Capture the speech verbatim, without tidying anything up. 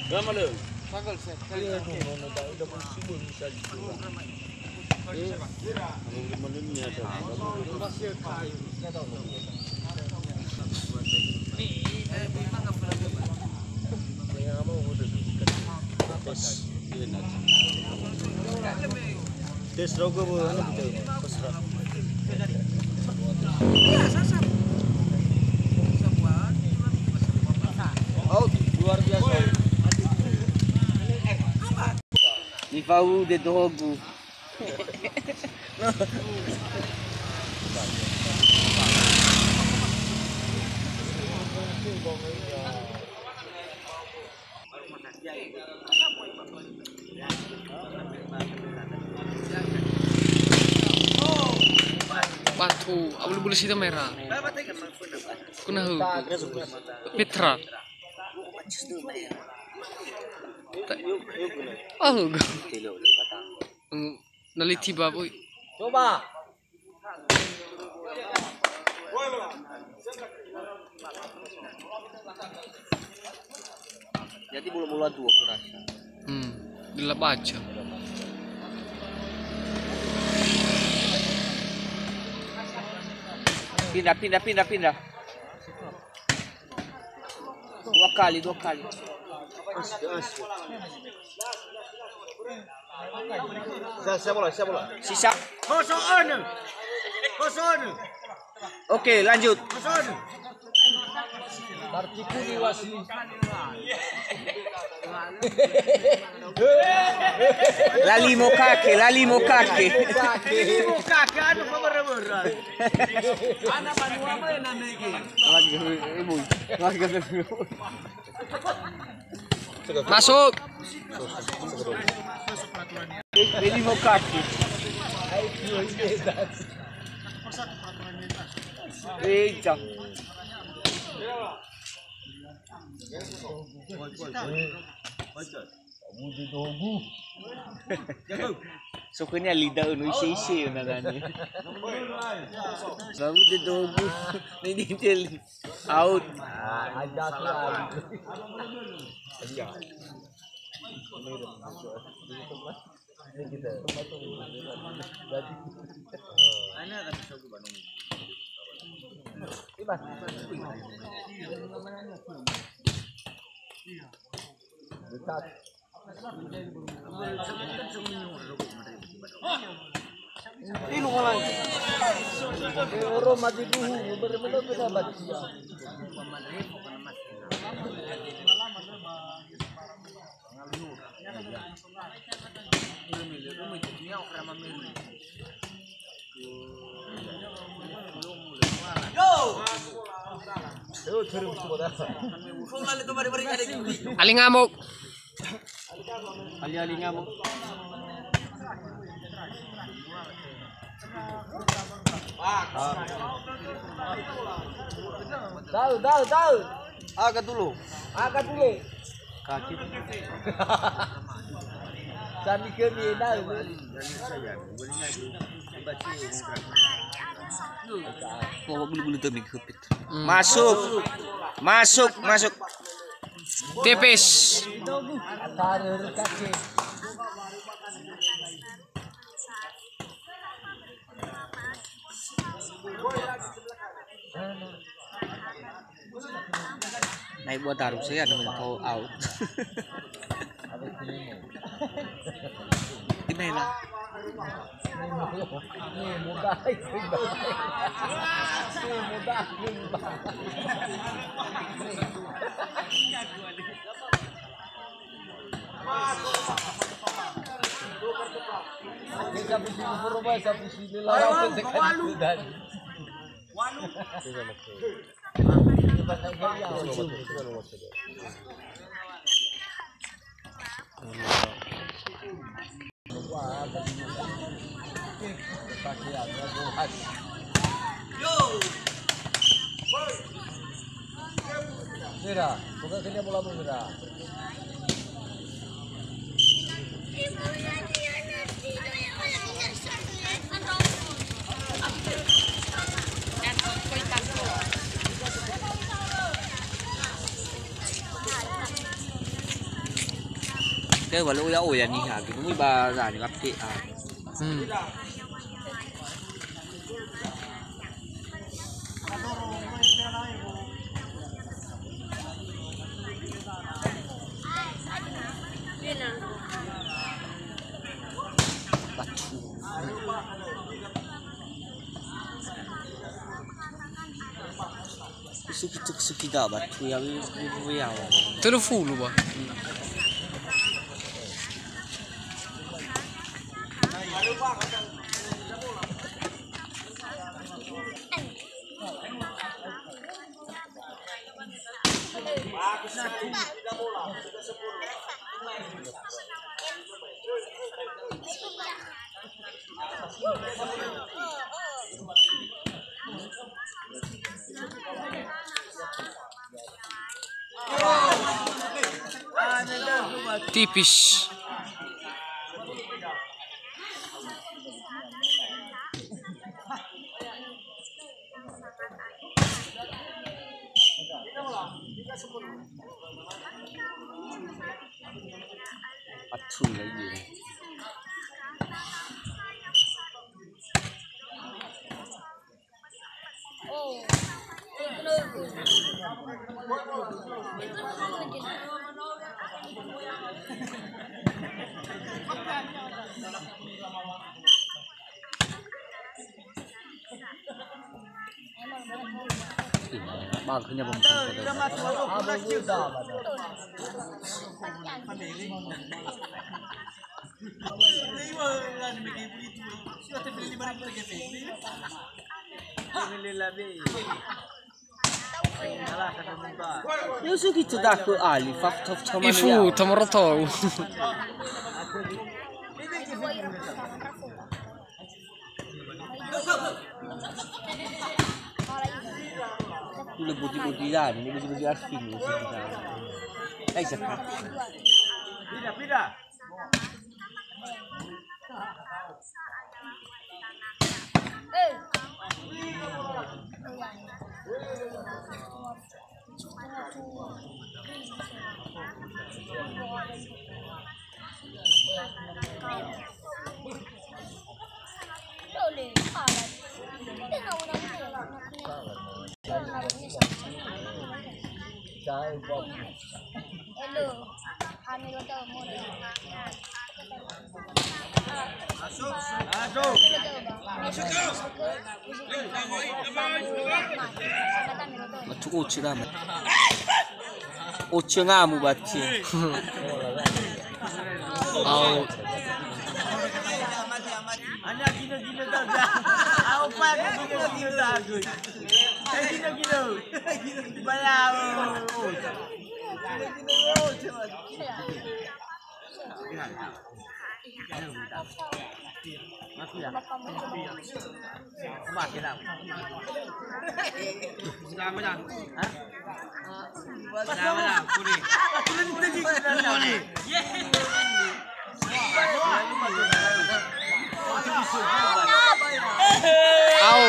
Berapa le? Tes raga, Bu, anu kita. Terserah. Out, luar biasa. Nifau de dohogu. Batu, abulu-bulu situ merah. Kuna hu. Petra. Oh, na liti ba, boy. Coba. Jadi bola-bola dua kurasa. Hmm, gila baca. Pindah, pindah, pindah, pindah. Dua kali, dua kali. Asik, asik. Siapa, siapa bola, siapa bola? Sisa. Kosong anu. Kosong anu. Oke, lanjut. Kosong anu. Kartu kuning wasit. Lalimo kake, lalimo kake. Lalimo kake, anu pemere-mere. Anak banua mah yang namanya. Lagi, eh, boy. Lagi. Masuk. Ini mau kaki. Eita. Kamu di dogu. Sokenya lidah unu isi-isi, unu nani. Kamu di dogu. Ini dia. Out. Ah, ada tu lah. Iya. Ini kita. Jadi. Ini, Mas. Dekat. Ilu malang. Oro mati duhu, bener-bener kena baca. Ali ngamuk. Ali-ali ngamuk. Tahu, tahu, tahu. Aga dulu. Aga dulu. Kaki. Kami kami enak. Bawa bulu-bulu temi kepit. Hmm. Masuk. Masuk, masuk. Tipis. Naik buat taruh saya ada mental out. Ini lah. Mira, buka kena bola, Mira. Ke wa lö oya-oya niha, gitu. Mui ba zani, ba P A. Hmm. Batu. Suki, suki da batu ya, wi, wi, wi, ya. Telefulu, ba. Tipis. Patun lagi. Yusuf itu dah ke Ali, faf, faf, faf, Ifu, ya. Tamaratou. Ule budi-budi ya, ini budi-budi asing ya. Ayo, siapa? Pindah, pindah. Matu oce gama. Oce ngamu bati. Au. Ana gino-gino daga. Au pa gino-gino daga. Gino-gino. Bayar. Au.